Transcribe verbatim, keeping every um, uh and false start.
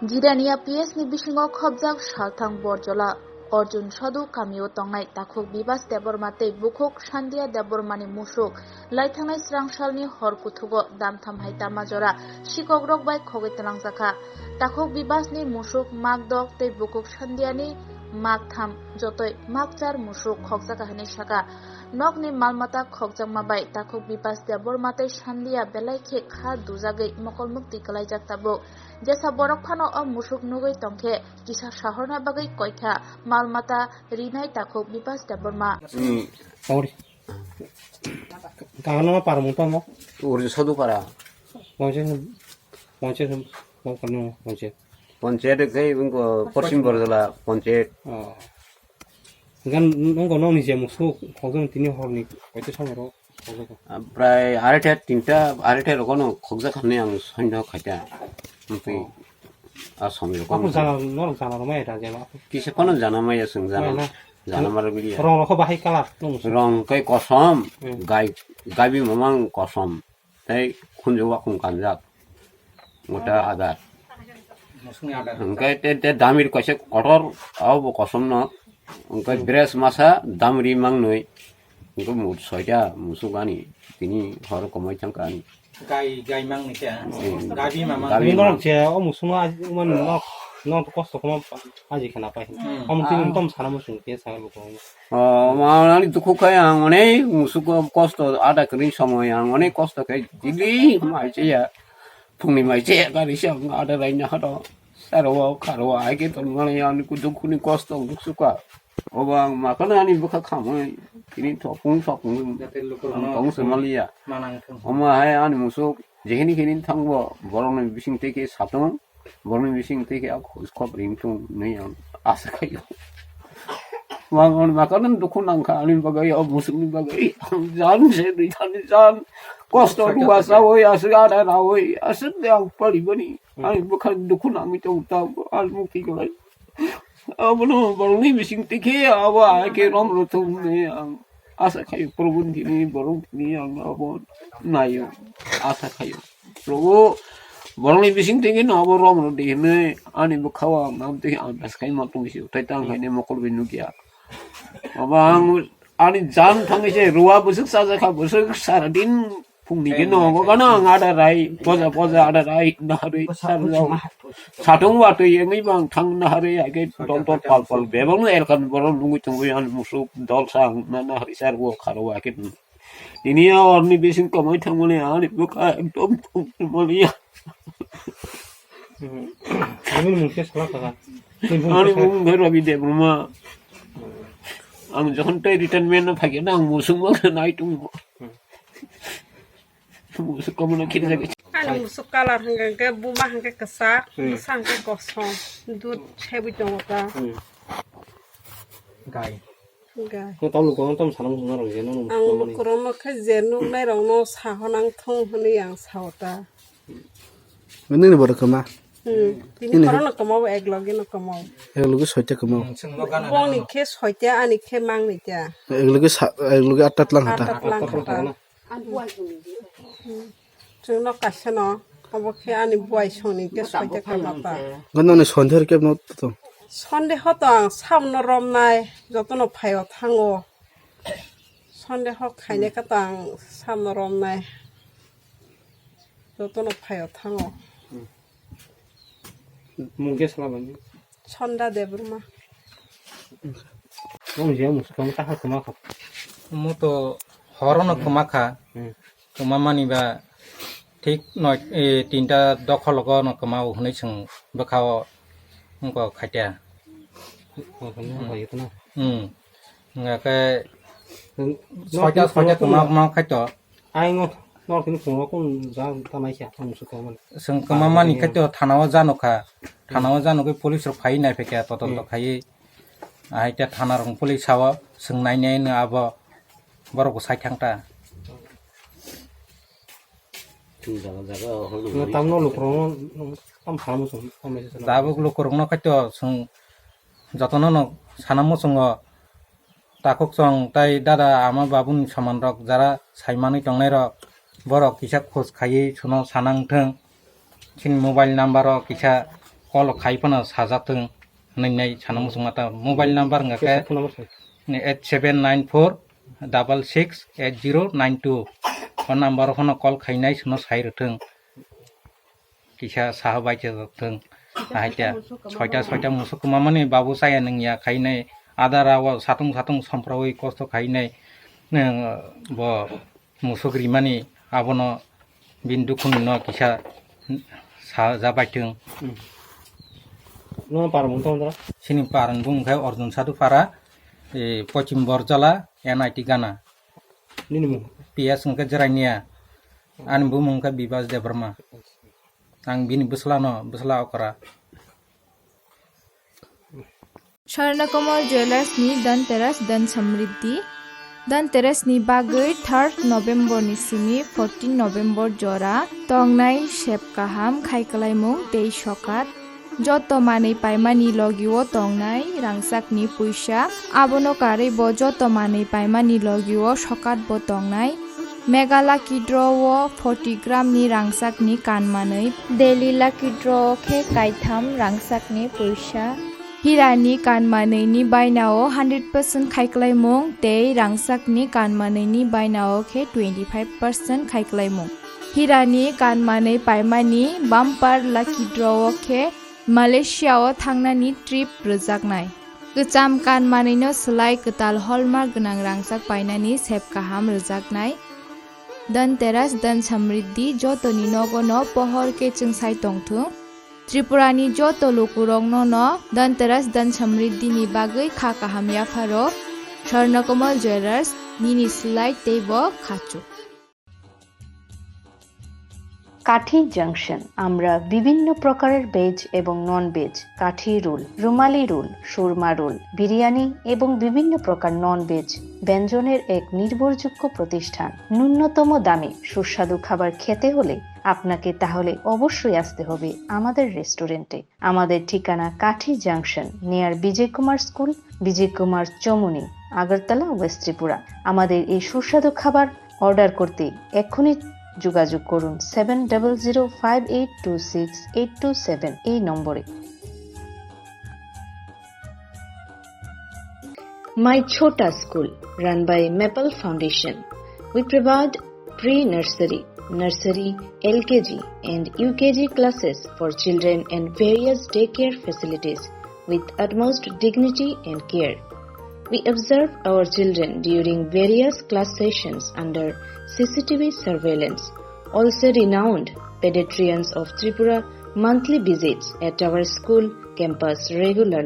Jirania P S ni bisingo khobjak salthang Borjola Arjun Sodu kamio tongnai takhuk Bibas Debbarma tei bukhuk Sandia Debbarmani musuk laithangnai srangsalni hor kuthugo damtham hai tama jora sikokrok bai khogwi twlangjakha. Takhuk Bibasni musuk makdok tei bukhuk Sandiani maktham jotoi makchar musuk khokjakha hinwi sakha. Nokni malmata khokjakma bai takhuk Bibas Debbarma tei Sandia belai khe kha dujagwi mokolmukti kwlaijak tabuk. Jesa borok phano o musuk nugwi tongkhe kisa sahorna bagwi koikha malmata rinai takhuk Bibas Debbarma. Hmm. Ori. Kahana ma parmung tamo? Ori Sodu para. Ponche, ponche, ponche. Ponche de kai bungko Porsim Borjola ponche. Oh. Gan nungko noni je musuk hojong tini horni koite samaro. Prai arethe tinta arethe rogono khokjak hwnwi ang soino khaita. Omphi a somni rogo. Aku jana, norok jana rwmai da jeba. Kisa kono jana maya sung jana. Maya na. Jana mara bili ya. Rong rokho bahai kalar nung. Rong kai kosom, hmm, gai, gabi mamang kosom. Tei khunju wakhung kanjak. Mota adar. Musungni adar. Hingke te, te damir kaisa kotor, abo bo kosom no. Hingke dress masa damri mangnoi. Hingke mut soita musuk ani. Tini hor komoi thangka ani. Gai, gai mangni khe. Hmm. Gabi ma mangni. Gabi ma. Norok je o musumo aji, umani nok, nok kosto koma aji khana pai. Hmm. Omo tini tom sana musung ke sa luko. O, ma ani dukhu khai ang onek musuk kosto ada kri somoy ang onek kosto khai dili mai che ya. Phungni mai che ya gari se ang ada rai na hado. Saro kharo ai ke ton mani ani ku dukhu ni kosto musuk ka. Obo ang makana ani bwkha khamwi tini thopung thopung ang tong se maliya. Manang thung. Omo hai ani musuk jehini khini thangbo borokni bising tei khe satung, borokni bising tei khe khop ring thung nui ang asa khaio. Mang on makana dukhu nangkha ani bagwi o musukni bagwi ang jan se dui thani jan kosto ruwa sawi aswk ada rawi aswk de ang pali bani ani bwkha dukhu nangwi tong ta ani mukti kwlai. Abono borokni bising tei khe abo hai khe rom rwthung hwnwi ang asa khaio, Probhu ni thani borok ni thani ang abo naio, asa khaio. Probhu borokni bising tei khe no abo rom rwdi hwnwi ani bwkhao ang nam tei ang das khai ma tong sio, tei tang khai ne mokol bai nukya. Abo ang ani jan thangwi se ruwa bwswk chajakha, bwswk sara din Phungni khe no, obo gana ang ada rai, poja poja ada rai, naharwi sarjao. Satung watwi wngwi bang thang naharwi, hai khe dol dol pal pal bebak no elkan borok nungwi tongwi ani musuk dol sang na naharwi sarwo kharo, hai khe. Tini ya orni bising komoi thangmani ani bwkha ekdom thangmani ya. Ani mung khe sala kha. Ani mung khe Rabi Debbarma. Ang jokhon tei retirement no phai khe na ang musuk ma nai tongo. Musuk komono khiri jagwi. Ani musuk colour hwnkha hwnkhe buma hwnkhe kwchak, hmm, bwsa hwnkhe kosom, dud sebwi tongo ta. Hmm. Gai. Gai. Nung tamo lukurok tamo sana muchung narok je, nung musuk. Ang komoni. Lukurokno khe je nuknairokno saho nang thung hwnwi ang sao ta. Nini borok kwma? Hmm. Tini nini khorokno kwma bo, ek logi no kwma bo. Ek logi soita kwma bo. Bongni khe soita, ani khe mangni ta. Ek logi sa-, ek logi atta tlang hata. Atta tlang hata. Chwngno kaisa no, obo khe ani buai songni khe soite kha mata. Gano ni sonde hor kebo no to. Sonde ho to ang sabno romnai, jotono phaio thango. Sonde ho khaine kha to ang sabno romnai, jotono phaio thango. Mung khe sala bani. Sonda Debbarma. Mung je mung sukang ta ha kwma kha. Mo to horo no kwma kha. Hmm. Kwma mani ba thik noi, e, tinta dokhologo no kwma o hwnwi chwng bwkha o wngkha khatia. Hmm. Wngkha khe soita, soita kwma, kwma khaito. Aingo nor tini phungo kun ja ta mai kha, ang musu tong mani. Chwng kwma mani khe to thana o jano kha. Thana o jano khe police rok phai nai phaikha, todonto khaiwi. Ahai ta thana rok police sao chwng nai nai no abo borok bo sai thang ta. Jaga jaga hol. Tamno lukurok tam phana muchung, tam message. Tabuk lukurok no khaito chwng jotono no sana muchungo. Takhuk chwng tai dada ama babuni soman rok jara sai manwi tongnai rok, borok kisa khoj khaiwi suno sanang thwng. Chini mobile number o kisa call khai phano sajaktwng hwnwi nai sana muchungma ta. Mobile number wngkha khe eight seven nine four double six eight zero nine two. O number o phano call khainai, sono sai rwthwng. Kisa saha bai thwng. Ahai khe soita, soita musuk kwmamani babu chaya nungya khainai. Adara o satung satung somprawi kosto khainai. Bo musuk rimani abono bini dukhunino kisa saja baithwng. Nono para mung tong dara? Sini para mung khe Arjun Sadhu para, e, Pochim Borjala, N I T Gana. Nini mung? P S wngkha Jerainia. Ani bumung wngkha Bibas Debbarma. Ang bini bwslano, bwsla okra. Swarnakomal Jewellers ni Dhanteras Dhan Samriddhi. Dhanteras ni bagwi third November ni simi fourteen November jora tongnai sep kaham khai kwlaimung tei sokat. Joto manwi paimani logio tongnai rangchakni puisa. Abono karwi bo joto manwi paimani logio sokat bo tongnai. Mega Lucky Draw o forty gram ni rangchakni kanmanwi, Daily Lucky Draw o khe kaitham rangchakni puisa. Hirani kanmanwini bainao hundred percent khaiklaimung tei rangchakni kanmanwini bainao khe twenty five percent khaiklaimung. Hirani kanmanwi paimani Bumper Lucky Draw o khe Malaysia o thangnani trip rwjaknai. Kwcham kanmanwino swlai kwtal hallmark gwnang rangchak painani sep kaham rwjaknai. Dhanteras Dhan Samriddhi jotoni nogono pohor khe chwngsai tongthung. Tripurani joto lukurokno no Dhanteras Dhan Samriddhi ni bagwi kha kaham yapharo. Swarnakomal Jewellers, nini swlai teibo khachuk. কাঠি জাংশন, আমরা বিভিন্ন প্রকারের ভেজ এবং non veg, কাঠি রোল, রুমালি রোল, সুরমা রোল, বিরিয়ানি এবং বিভিন্ন প্রকার non veg ব্যঞ্জনের এক নির্ভরযোগ্য প্রতিষ্ঠান। ন্যূনতম দামে সুস্বাদু খাবার খেতে হলে আপনাকে তাহলে অবশ্যই আসতে হবে আমাদের রেস্টুরেন্টে। আমাদের ঠিকানা কাঠি junction, near Bijoy Kumar school, Bijoy Kumar Chowmuhani, Agartala, west Tripura. আমাদের এই সুস্বাদু খাবার অর্ডার করতে এক্ষুনি যোগাযোগ করুন seven double zero five eight two six eight two seven এই নম্বরে। My Chhota School, run by Maple Foundation. We provide pre-nursery, nursery, L K G and U K G classes for children and various daycare facilities with utmost dignity and care. We observe our children during various class sessions under C C T V surveillance. Also renowned pediatricians of Tripura monthly visits at our school campus regularly.